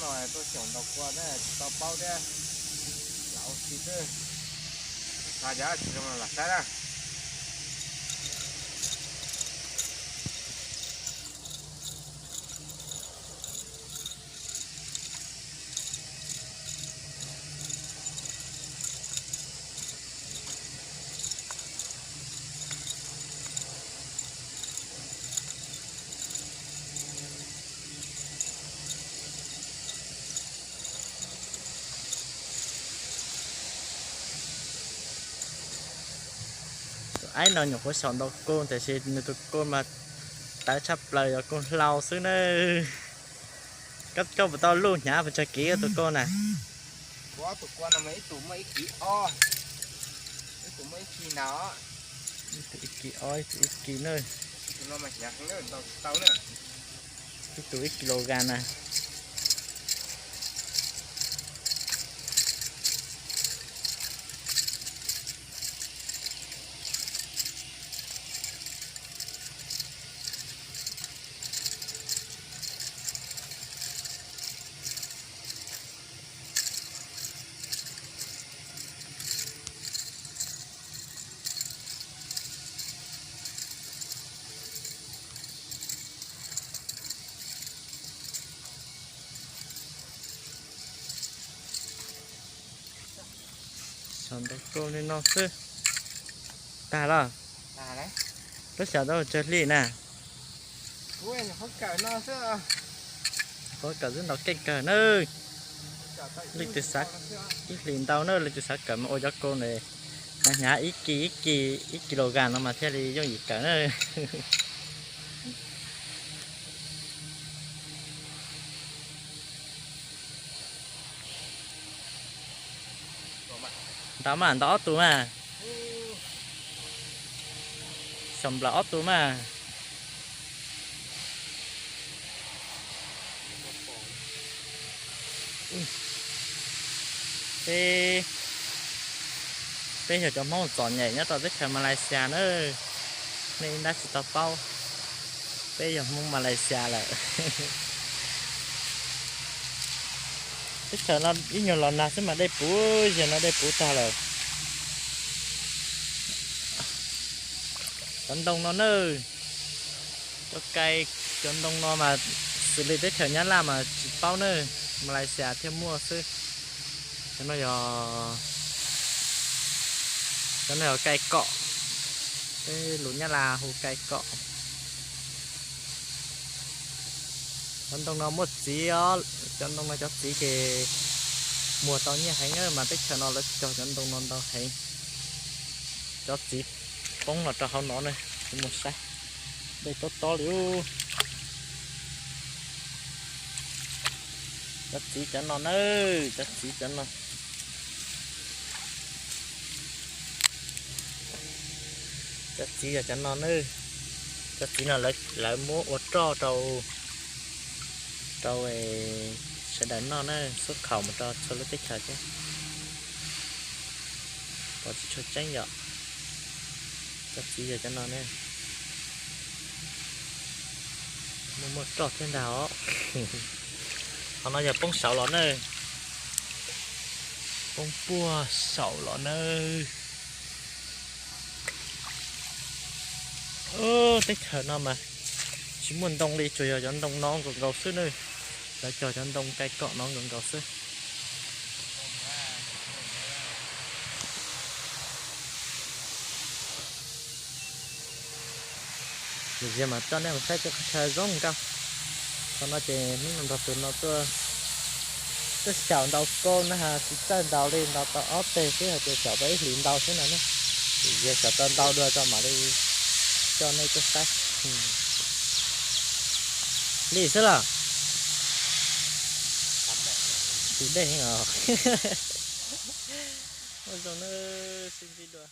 Tuaj xyaum ntaus kua na, tsis tau paub thiab. Lam ua si xwb. Xav cas tsis zoo los lam saib na. Tus aib no nyuam qhuav xyaum ntaus kua tiam sis nws tus kua mas tawv tshaj plaws, yog kua hlau xwb na. Koj, koj puas tau luj hnyav puas tsawg kiv tus kua na? Kuv ob tus kua no mas ib tus muaj ib kiv ob, ib tus muaj ib kiv ntau. Ib tus ib kiv ob, ib tus ib kiv na. Tus no mas hnyav heev na, ntaus tsis tau na. Ib tus ib kilogram na. Xyaum ntaus kua li no xwb. Tag los? Peb xyaum tau tsawg hli na? Qhuav kawm xwb ntaus keej kawg na. Leej twg xav, ib hlis ntau na, leej twg xav kawm mas ua cov kua ntawd, hnyav ib kiv ib kiv ib kilogram no mas thiaj li yooj yim kawm na. Ntau mas, ntau ob tug mas. Xyaum nplaum ob tug mas. Peb, peb yog cov Hmoob txom nyem nyob rau teb chaws Malaysia na. Nej ib ntab tsis tau paub, peb yog Hmoob Malaysia lawm. Teb chaws no ib nyuag los nag xwb mas dej puv, yog no dej puv tag lawm. Cov ntoo no na, cov kai, cov ntoo no mas xws li teb chaws Nyab Laj mas tsis paub na, Malaysia thiaj muaj xwb. Cov no yog, cov no yog kai kom, peb lus Nyab Laj hu kai kom. Cov ntoo no muaj txiv os, cov ntoo no cov txiv ces muag tau nyiaj heev mas teb chaws no lawv cog cov ntoo no ntau heev. Cov txiv poob los rau hauv no ne, kuv mus saib. Dej tob tob li. Cov txiv cov no na, cov txiv cov no. Cov txiv yog cov no na. Cov txiv no lawv muab ua roj rau, rau sawv daws noj na, xub khaum mus rau txhua lub teb chaws thiab. Pom tsis tshua tseeb yom. Cov txiv yog cov no ne. Muaj, muaj roj thiab ntag os. Qhov no yog poob saud los na. Poob puag saud los na. Teb chaws no mas tsis muaj ntoo li, tsuas yog cov ntoo no nkaus nkaus xwb na. Lawv cog cov ntoo kai kom no nkaus nkaus xwb. Tus ziag mas coj nej mus saib tej qhov chaw zoo nkauj. Qhov no ces hnub no nrog tus no tuaj, tuaj xyaum ntaus kua na, tsis txawj ntaus li, ntaus tau ob teg xwb hais tias xyaum tau ib hlis ntau xwb no ne. Tus ziag xyaum tau ntau dua tso mam li coj nej tuaj saib. Li xwb los? Tus dej heev os. Ua zoo na, sib ntsib dua.